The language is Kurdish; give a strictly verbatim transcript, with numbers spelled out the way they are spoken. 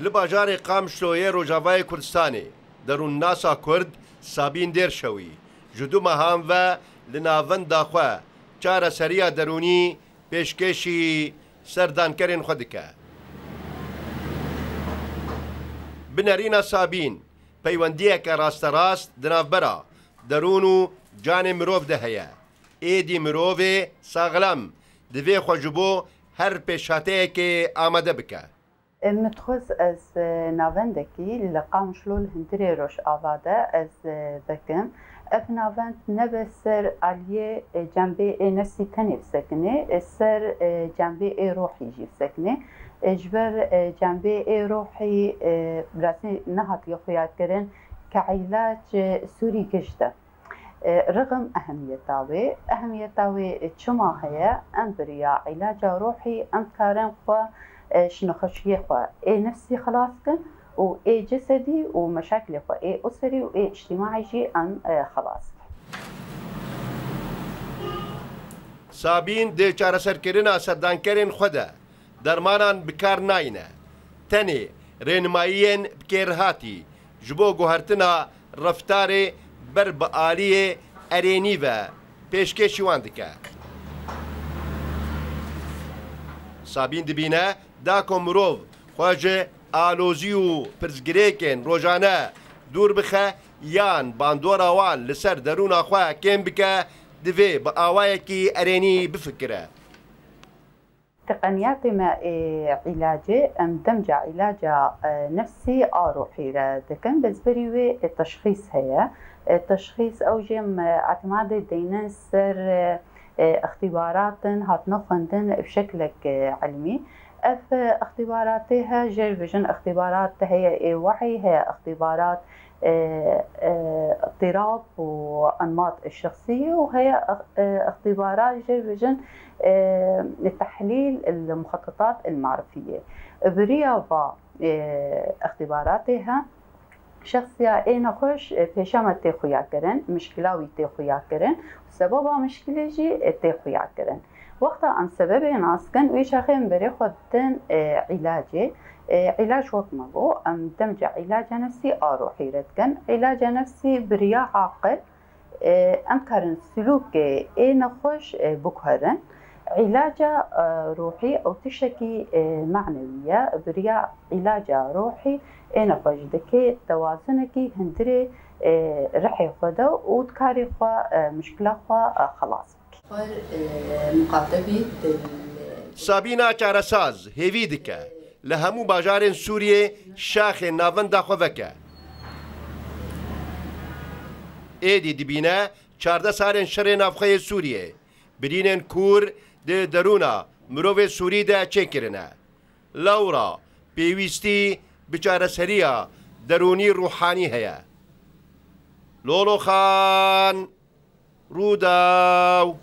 Li bajarê Qamişlo yê Rojavayê Kurdistanê, derûnnasa Kurd Sabîn Dêrşewî ji du mehan ve li navenda xwe çareseriya derûnî pêşkêşî serdankerên xwe dike. Bi nerîna Sabîn, peywendiyeke rasterast di navbera derûn û canê mirov de heye. Êdî mirovê saxlem divê xwe ji bo her pêşhateyekê amade bike. Min dixwest ez, e, navendekî li Qamişlo li hundirê Rojava de ez, e, vekim. Ev navend nebe ser aliyê, e, cembê ê nefsî tenê bisekinê, e, ser, e, cembê ê rohî jî bisekinê. E, ji ber, e, cembê ê rohî, e, bi rastî nehatiye xuyakirin ke îlac, e, sûrî giş de. E, rixim ehemiyeta wê. Ehemiyeta wê çima heye? Em bi riya îlaca rohî em dikarin xwe, e, ji nexweşiyê xwe ê nefsî xilas kin û ê cesedî û meşakilê xwe ê userî û ê îctîmaî jî em, e, xilas kin. Sabîn di çareserkirina serdankerên xwe de dermanan bi kar nayne. Tenê rênimayiyên bi kêrhatî ji bo guhertina reftarê ber bi aliyê erênî ve pêşkêşî wan dike. Sabîn dibîne da ku mirov xwe ji alozî û pirsgirêkên rojane dûr bixe yan bandora wan li ser derûna xwe kêm bike, divê bi awayekî erênî bifikire. Teqeniyatê me ê îlacê, em demca îlaca, e, nefsî a ruhî re dikin. Bi ezberî wê, e, teşxîs heye. E, teşxîs ew jî em, e, îtimadê deynin ser, e, e, îxtîbarat in, hatine xwendin bi şeklek, e, ilmî. Ev, e, îxtîbaratê he, jê re bijin îxtîbarat heye ê we'î, heye îxtîbarat e, e, îttirab û enmat şexsî û heye, e, îxtîbarat jê re bijin, e, tehlîl el muxetetat el marifiyê. Bi riya va, e, îxtîbaratê he, şexsiya ê nexweş, e, pêşa me tê xuya kirin, mişkila wî tê xuya kirin, sebeba mişkilê jî, e, tê xuya kirin. Wexta em sebebê nas kin, wî çaxê em berê xwe didin, e, îlacê. E, îlac wek me got, em demca îlaca nefsî a ruhî re dikin. Îlaca nefsî bi riya aqil, e, em karin silûkê ê nexweş, e, biguherin. Îlaca, e, ruhî ew tiştekî, e, manewî ye. Bi riya îlaca ruhî ê nexweş dike tewazinekî hundirê, e, rihê xwe de û dikarê xwe, e, mişkila xwe, e, xelas bike. Xwar, e, muqatebî dil. Sabîna çaresaz hêvî dike li hemû bajarên Sûriyê şaxên navenda xwe veke. Êdî dibîne çardeh salên şerê navxwe yê Sûriyê. Birînên kûr di derûna mirovê Sûrî de çêkirine. Lewra pêwîstî bi çareseriya derûnî rûhanî heye. Lolo Xan, Rûdaw.